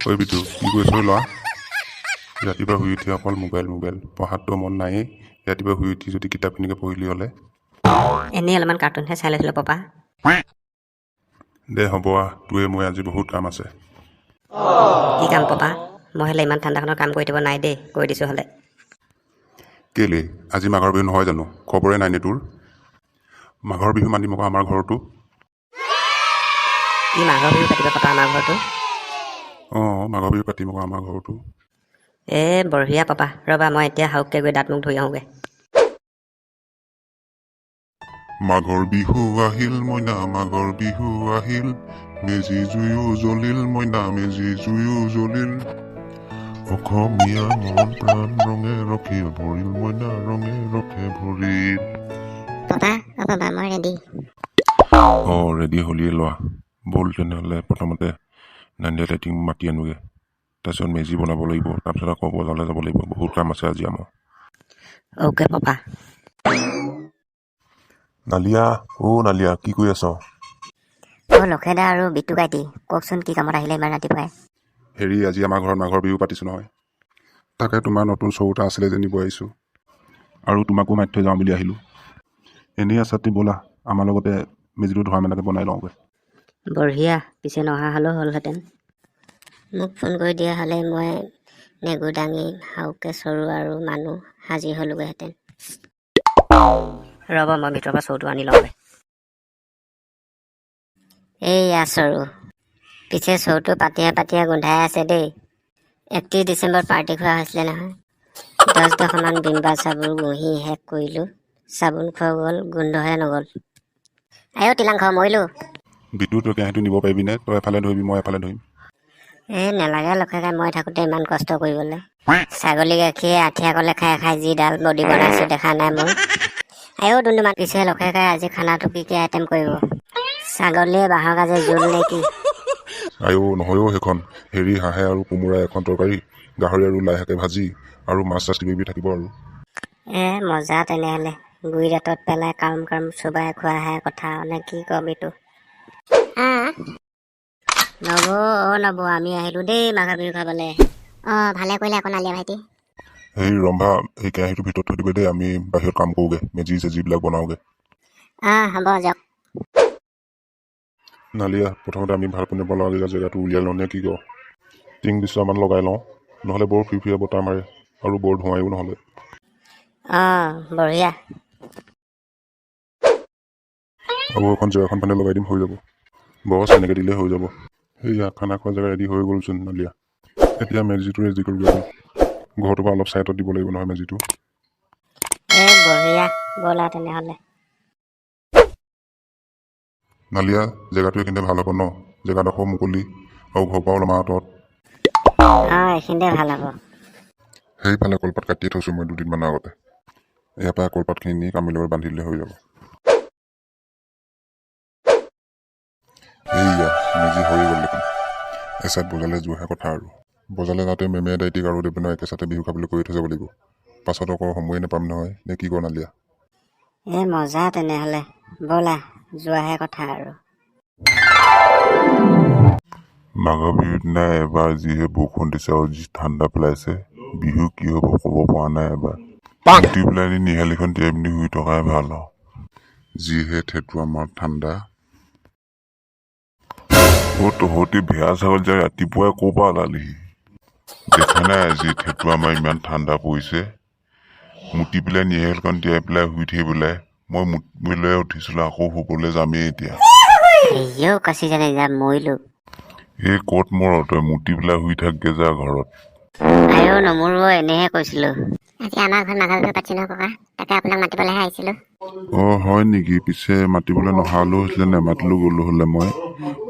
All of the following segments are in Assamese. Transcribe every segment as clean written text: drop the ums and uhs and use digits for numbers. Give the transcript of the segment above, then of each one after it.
ঐ বিটু, কি কৰিছ ঐ ল'ৰা? ৰাতিপুৱা শুই উঠি অকল মোবাইল মোবাইল, পঢ়াততো মন নায়েই। ৰাতিপুৱা শুই উঠি যদি কিতাপখিনিকে পঢ়িলি হ'লে। এনেই অলপমান কাৰ্টুনহে চাই লৈছিলোঁ পাপা। দে হ'ব আহ, তোৰে মই আজি বহুত কাম আছে। কি কাম পাপা? মই হ'লে ইমান ঠাণ্ডাখনৰ কাম কৰি দিব নাই দেই, কৈ দিছোঁ হ'লে। কেলে, আজি মাঘৰ বিহু নহয় জানো? খবৰে নাইনে তোৰ? মাঘৰ বিহু মানিম আকৌ আমাৰ ঘৰতো। কি মাঘৰ বিহু পাতিব পাপা আমাৰ ঘৰতো? অঁ, মাঘৰ বিহু পাতিম আকৌ আমাৰ ঘৰতো। এ বঢ়িয়া পাপা, ৰ'বা মই এতিয়া হাউককৈ গৈ দাঁত মুখ ধুই আহোঁগৈ। মাঘৰ বিহু আহিল মইনা, মাঘৰ বিহু আহিল, মেজি জুইও জ্বলিল মইনা, মেজি জুইও জ্বলিল। অসমীয়া মন প্ৰাণ ৰঙে ৰখে ভৰিল মইনা, ৰঙে ৰখে ভৰিল। পাপা, অ পাপা, মই ৰেডি। অঁ, ৰেডি হ'লিয়ে লোৱা। ব'ল তেনেহ'লে, প্ৰথমতে নান্দিয়া লাইটিং মাতি আনোগৈ, তাৰপিছত মেজি বনাব লাগিব, তাৰপিছত আকৌ বজাৰলৈ যাব লাগিব। বহুত কাম আছে আজি আমাৰ। Okay papa. নালিয়া, অ' নালিয়া, কি কৰি আছ? অ লখেদা আৰু বিটু কাইটি, কওকচোন কি কামত আহিলে ইমান ৰাতিপুৱাই? হেৰি, আজি আমাৰ ঘৰত মাঘৰ বিহু পাতিছোঁ নহয়, তাকে তোমাৰ নতুন চৰু এটা আছিলে যে নিব আহিছোঁ আৰু তোমাকো মাতি থৈ যাওঁ বুলি আহিলোঁ। এনেই আছাতি ব'লা, আমাৰ লগতে মেজিটো ধৰা মেলাকে বনাই লওঁগৈ। বঢ়িয়া, পিছে নহা হ'লেও হ'লহেঁতেন। মোক ফোন কৰি দিয়া হ'লে মই নেগুৰ দাঙি হাউকে চৰু আৰু মানুহ হাজিৰ হ'লোগৈহেঁতেন। ৰ'ব, মই ভিতৰৰ পৰা চৰুটো আনি লওঁগৈ। এইয়া চৰু। পিছে চৰুটো পাতিয়া পাতিয়া গোন্ধাই আছে দেই। 31 ডিচেম্বৰত পাৰ্টি খোৱা হৈছিলে নহয়, 10 ডোখৰমান ভিমবাৰ চাবোন ঘঁহি শেষ কৰিলোঁ, চাবোন খোৱা গ'ল, গোন্ধহে নগ'ল। আইঅ তিলাংশ, মৰিলোঁ। বিটু, তই কেৰাহীটো নিব পাৰিবিনে? তই এফালে ধৰিবি, মই এফালে ধৰিম। এই নেলাগে লখেকাই, মই থাকোঁতে ইমান কষ্ট কৰিবলৈ। ছাগলী গাখীৰে আঠিয়া কলে খাই খাই যিডাল বডি বনাইছোঁ দেখা নাই মোৰ। আইঅ দুন্দুমান। পিছে লখেকাই আজি খানাটো কি কি আইটেম কৰিব? ছাগলীয়ে বাঁহৰ গাজে জোল নে কি? আইঅ নহয় অ' সেইখন হেৰি, হাঁহে আৰু কোমোৰা এখন তৰকাৰী, গাহৰি আৰু লাই শাকে ভাজি, আৰু মাছ চাছ কিবা কিবি থাকিব আৰু। এ মজা তেনেহ'লে, গুৰি দাঁতত পেলাই কাম কাম চোবাই খোৱাহে কথা নে কি কম এইটো? নবৌ, অ নবৌ, আমি আহিলোঁ দেই মাঘৰ বিহু খাবলৈ। অঁ, ভালে কৰিলে আকৌ নালিয়া ভাইটি। হেৰি ৰম্ভা, এই কেৰাহীটোৰ ভিতৰত থৈ দিবি দেই, আমি বাহিৰত কাম কৰোঁগৈ, মেজি চেজিবিলাক বনাওঁগৈ। অঁ, হ'ব যাওক। নালিয়া, প্ৰথমতে আমি ভাল বনাব লগা জেগাটো উলিয়াই লওঁ নে কি কওঁ? টিং বিচৰামান লগাই লওঁ, নহ'লে বৰ ফিৰফিৰীয়া বতাহ মাৰে আৰু বৰ ধোঁৱায়ো নহ'লে। অঁ, বঢ়িয়া। আৰু এখন জেগাখন পানে লগাই দিম, হৈ যাব। বছ, এনেকৈ দিলে হৈ যাব। সেয়া খানা খোৱা জেগা ৰেডি হৈ গ'লচোন নালিয়া। এতিয়া মেজিটো ৰেডি কৰিব লাগিব। ঘৰটোৰ পৰা অলপ ছাইডত দিব লাগিব নহয় মেজিটো। এ বঢ়িয়া, ব'লা তেনেহ'লে। নালিয়া, জেগাটো এইখিনিতে ভাল হ'ব ন? জেগাডোখৰ মুকলি আৰু ঘৰৰ পৰাও অলপমান আঁতৰত। অঁ, এইখিনিতে ভাল হ'ব। সেইফালে কলপাত কাটিয়ে থৈছোঁ মই দুদিনমানৰ আগতে। ইয়াৰ পৰা কলপাতখিনি নি কামিৰ লগত বান্ধি দিলে হৈ যাব। এইয়া মেজি হৈ গ'ল দেখোন। এচাত বজালৈ যোৱাহে কথা আৰু। বজালৈ যাওঁতে মেমে দাইটিক আৰু দেৱেনক একেচাতে বিহু খাবলৈ কৰি থৈ যাব লাগিব। পাছত আকৌ সময়ে নাপাম নহয়, নে কি কওঁ নালিয়া? এ মজা তেনেহ'লে, ব'লা যোৱাহে কথা আৰু। মাঘৰ বিহুৰ দিনা এবাৰ যিহে বৰষুণ দিছে আৰু যি ঠাণ্ডা পেলাইছে, বিহু কি হ'ব ক'ব পৰা নাই। এবাৰ উঠি পেলাই নি নিহালিখন তিয়াই পিনি শুই থকাই ভাল আৰু। যিহে থেতুৱা মাৰ ঠাণ্ডা। অ' তহঁতি ভেড়া ছাগল যে ৰাতিপুৱাই ক'ৰ পৰা ওলালিহি? দেখা নাই আজি থেতুৱা মাৰ ইমান ঠাণ্ডা পৰিছে। মুতি পেলাই নিহালিখন তিয়াই পেলাই শুই থাকি পেলাই মই মুতিবলৈ উঠিছিলোঁ, আকৌ শুবলৈ যামেই এতিয়া। আইঅ কাচি জানে যা, মৰিলোঁ। এই ক'ত মৰ তই, মুতি পেলাই শুই থাকগে যা ঘৰত। আইঅ নমৰো, এনেহে কৈছিলোঁ। আজি আমাৰ ঘৰত মাঘৰ বিহু পাতিছে নহয় ককা, তাকে আপোনাক মাতিবলৈহে আহিছিলোঁ। অঁ হয় নেকি? পিছে মাতিবলৈ নহা হ'লেও হৈছিলে, নেমাতিলেও গ'লো হ'লে মই।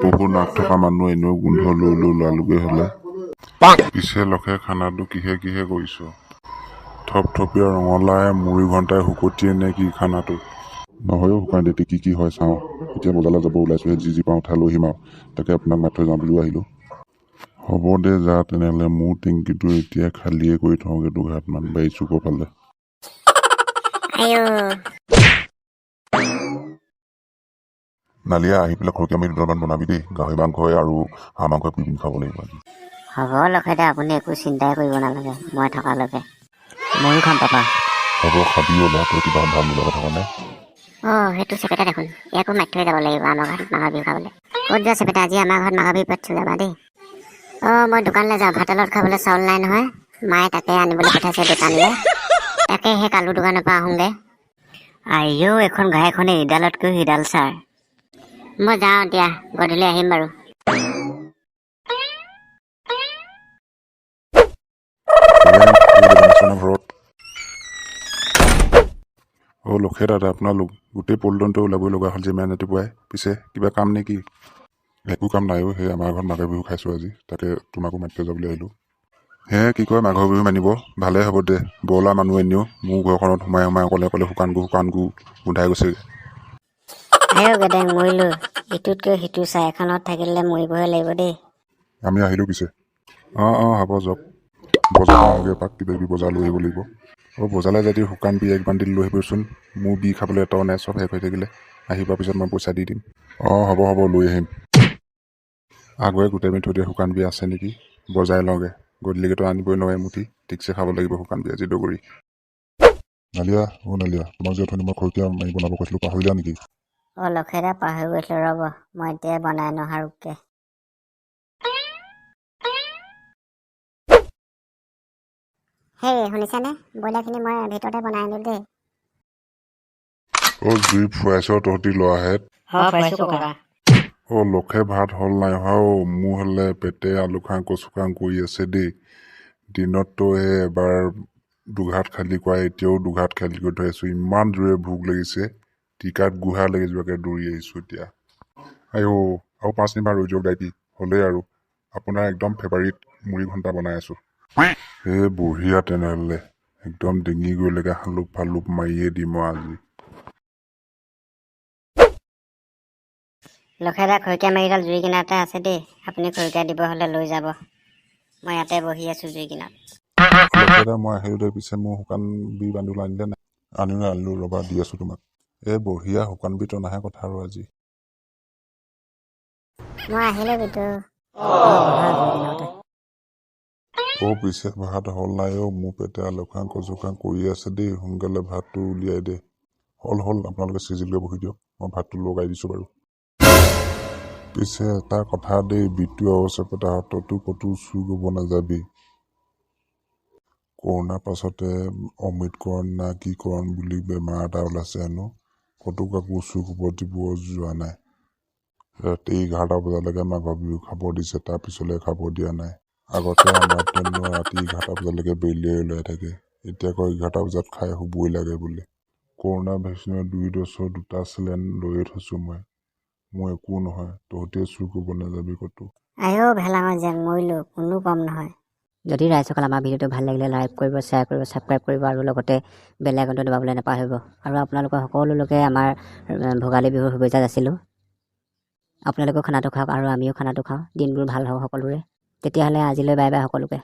পহুৰ নাক থকা মানুহ এনেও গোন্ধ লৈ লৈ ওলালোগৈ হ'লে। পিছে লখে, খানাটো কিহে কিহে কৰিছ? থপথপীয়া ৰঙালাই মুড়ি ঘণ্টাই শুকতিয়ে নে কি খানাটো? নহয় অ' শুকান দেউতি, কি কি হয় চাওঁ। এতিয়া বজাৰলৈ যাব ওলাইছোঁহে, যি যি পাওঁ উঠাই লৈ আহিম আৰু। তাকে আপোনাক মাতি থৈ যাওঁ বুলিও আহিলোঁ। হ'ব দে যা তেনেহ'লে, মোৰ টেংকিটো এতিয়া খালীয়ে কৰি থওঁগৈ দুঘাটমান বাৰী চুকৰ ফালে। আইঅ। নালিয়া, আহি পেলাই খৰকৈ আমি দুডালমান বনাবি দেই। গাহৰি মাংসই আৰু হাঁহ মাংসই পুৰি পিনি খাব লাগিব আজি। হ'ব লখেদা, আপুনি একো চিন্তাই কৰিব নালাগে, মই থকালৈকে। ময়ো খাম পাপা। হ'ব, খাবিও ল'ৰা, তই কিবা ভাল নোলোৱা থকা নাই। অঁ, সেইটো চেপেটা দেখোন, ইয়াকো মাতি থৈ যাব লাগিব আমাৰ ঘৰত মাঘৰ বিহু খাবলৈ। ক'ত যোৱা চেপেটা? আজি আমাৰ ঘৰত মাঘৰ বিহু পাতিছোঁ, যাবা দেই। অঁ, মই দোকানলৈ যাওঁ, ভাতৰ লগত খাবলৈ চাউল নাই নহয়, মায়ে তাকে আনিবলৈ পঠাইছে দোকানলৈ। তাকে সেই কালু দোকানৰ পৰা আহোঁগৈ। আইও, এখন ঘাইখনে ইডালতকৈ সিডাল ছাৰ। মই যাওঁ এতিয়া, গধূলি আহিম বাৰু। ঘৰত অ' লক্ষে দাদা, আপোনালোক গোটেই পল্টনটো ওলাবই লগা হ'ল যে ইমান ৰাতিপুৱাই, পিছে কিবা কাম নে কি? একো কাম নাই অ', সেই আমাৰ ঘৰত মাঘৰ বিহু খাইছোঁ আজি, তাকে তোমাকো মাতি থৈ যাবলৈ আহিলোঁ। হে, কি কয়, মাঘৰ বিহু মানিব ভালেই হ'ব দে, বৰলা মানুহ এনেও মোৰ ঘৰখনত সোমাই সোমাই অকলে অকলে শুকান গু শুকান গু গোন্ধাই গৈছে। আইও গেডেং, মৰিলোঁ, ইটোতকৈ সিটো চাই এখনত থাকিলে মৰিবহে লাগিব দেই। আমি আহিলোঁ পিছে। অঁ অঁ, হ'ব যাওক, বজাৰ আহোঁগৈ এপাক, কিবা কিবি বজাৰ লৈ আহিব লাগিব। অঁ, বজাৰলৈ যদি শুকান বি এক বান্দিল লৈ আহিবচোন, মোৰ বি খাবলৈ এটাও নাই, চব শেষ হৈ থাকিলে। আহি পোৱাৰ পিছত মই পইচা দি দিম। অঁ, হ'ব হ'ব, লৈ আহিম। আগুৱাই গোটাই মেলি থৈ দিয়া শুকান বি আছে নেকি, বজাই লওঁগৈ, গধূলিকেতো আনিবই নোৱাৰে মুঠি, ঠিকছে খাব লাগিব শুকান বি আজি দগৰি। নালিয়া, অ' নালিয়া, তোমাক যে অথনি মই খৰিকীয়া মাৰি বনাব কৈছিলোঁ, পাহৰিলা নেকি? অঁ লখেদা, পাহৰি গৈছিলোঁ, ৰ'ব, মই এতিয়াই বনাই নহাৰুককৈ। হেই শুনিছানে, ব্ৰইলাৰখিনি মই ভিতৰতে বনাই আনিলোঁ দেই। অ' জুই ফুৱাইছ তহঁতি ল'ৰাহেঁত? হয়, পাইছোঁ ককা। অ' লক্ষে, ভাত হ'ল নাই হোৱা অ'? মোৰ হ'লে পেটে আলু খাং কচু খাং কৰি আছে দেই। দিনততো সেই এবাৰ দুঘাত খালী কৰা, এতিয়াও দুঘাত খালী কৰি থৈ আছোঁ, ইমান জোৰে ভোক লাগিছে, টিকাত গুহা লাগি যোৱাকৈ দৌৰি আহিছোঁ এতিয়া। আইঅ, আৰু 5 মিনিটমান ৰৈ দিয়ক দাইটি, হ'লেই আৰু, আপোনাৰ একদম ফেভাৰিট মুড়ি ঘণ্টা বনাই আছোঁ। এই বঢ়িয়া তেনেহ'লে, একদম ডিঙি গৈলৈকে হালুপ ফালুপ মাৰিয়ে দিম আৰু আজি। লখেদা, খৰিকীয়া মাৰিডাল জুই কিনাৰতে আছে দেই, আপুনি খৰিকীয়া দিব হ'লে লৈ যাব, মই ইয়াতে বহি আছোঁ জুই কিনাৰত। লক্ষেদা, মই আহিলোঁ দে, পিছে মোৰ শুকান বি বান্দোল আনিলে নাই? আনিলোঁ আনিলোঁ, ৰ'বা দি আছোঁ তোমাক। এই বঢ়িয়া, শুকান বি টনাহে কথা আৰু আজি। মই আহিলোঁ বিটু। বহা জুই কিনাৰতে। অ' পিছে ভাত হ'ল নাই অ'? মোৰ পেটে আলু খাং কচু খাং কৰি আছে দেই, সোনকালে ভাতটো উলিয়াই দে। হ'ল হ'ল, আপোনালোকে চিজিলকৈ বহি দিয়ক, মই ভাতটো লগাই দিছোঁ বাৰু। পিছে এটা কথা দেই বিটু আৰু চেপেটাহঁততো ক'তো চুৰ কৰিব নাযাবি। কৰোণাৰ পাছতে অমিতকৰণ না কি কৰণ বুলি বেমাৰ এটা ওলাইছে হেনো, ক'তো কাকো চুৰ কৰিব দিব যোৱা নাই। ৰাতি 11টা বজালৈকে মাঘৰ বিহু খাব দিছে, তাৰ পিছলৈ খাব দিয়া নাই। আগতে আমাৰ দিনত ৰাতি 11টা বজালৈকে বেলিয়ে ওলাই থাকে, এতিয়া আকৌ 11টা বজাত খাই শুবই লাগে বোলে। কৰোণা ভেকচিনৰ 2 ড'জৰ 2টা চেলেন লৈয়ে থৈছোঁ মই, মোৰ একো নহয়, তহঁতিয়ে চুৰ কৰিব নাযাবি ক'তো। আইঅ ভেলাঙৰ জেং, মৰিলোঁ, কোনো কম নহয়। যদি ৰাইজসকল আমাৰ ভিডিঅ'টো ভাল লাগিলে লাইক কৰিব, শ্বেয়াৰ কৰিব, ছাবস্ক্ৰাইব কৰিব আৰু লগতে বেল আইকনটো দবাবলৈ নাপাহৰিব। আৰু আপোনালোকৰ সকলোলৈকে আমাৰ ভোগালী বিহুৰ শুভেচ্ছা যাচিলোঁ। আপোনালোকেও খানাটো খাওক আৰু আমিও খানাটো খাওঁ, দিনবোৰ ভাল হওক সকলোৰে। তেতিয়াহ'লে আজিলৈ বাই বাই সকলোকে।